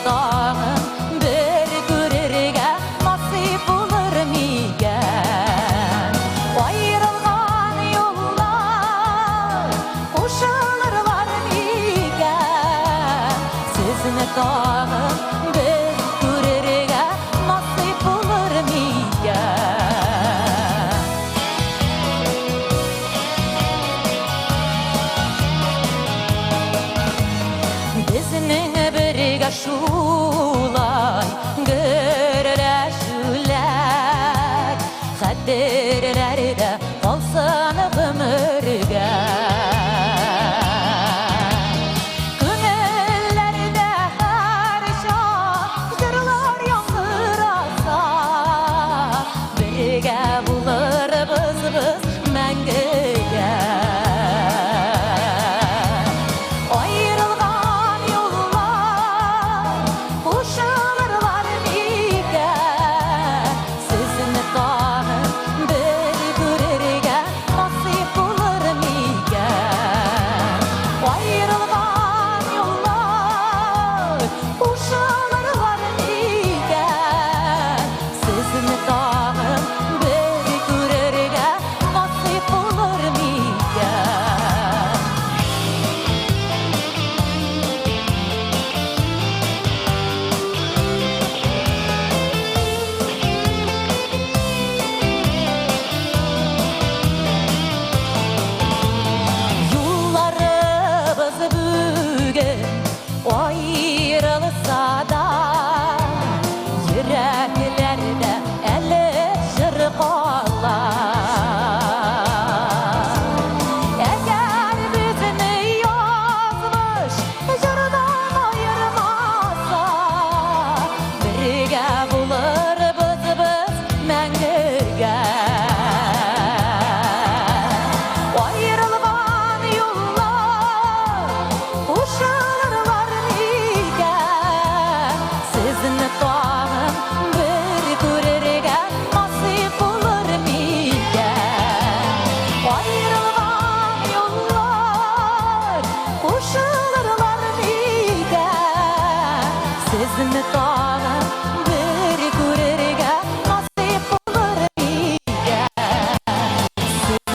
тагын бер күрергә насыйп булыр микән? Аерылган юллар кушылырлар микән? Сезне тагын бер күрергә насыйп булыр микән? Безнең бергә шулай гөрләшүләр хәтерләрдә калсын гомергә. Күңелләрдә һәрчак җырлар яңгыраса, бергә булырбыз без мәңгегә. Аерылган юллар кушылырлар микән? Сезне тагын бер күрергә насыйп булыр микән? Аерылган юллар кушылырлар микән? Сезне тагын бер күрергә насыйп булыр микән? Юлларыбыз бүген аерылса да, йөрәкләрдә әле җыр кала. Әгәр безне язмыш җырдан аермаса, бергә булырбыз без мәңгегә. Аерылган юллар кушылырлар микән? Сезне тагын бер күрергә насыйп булыр микән? Аерылган юллар кушылырлар микән? Сезне тагын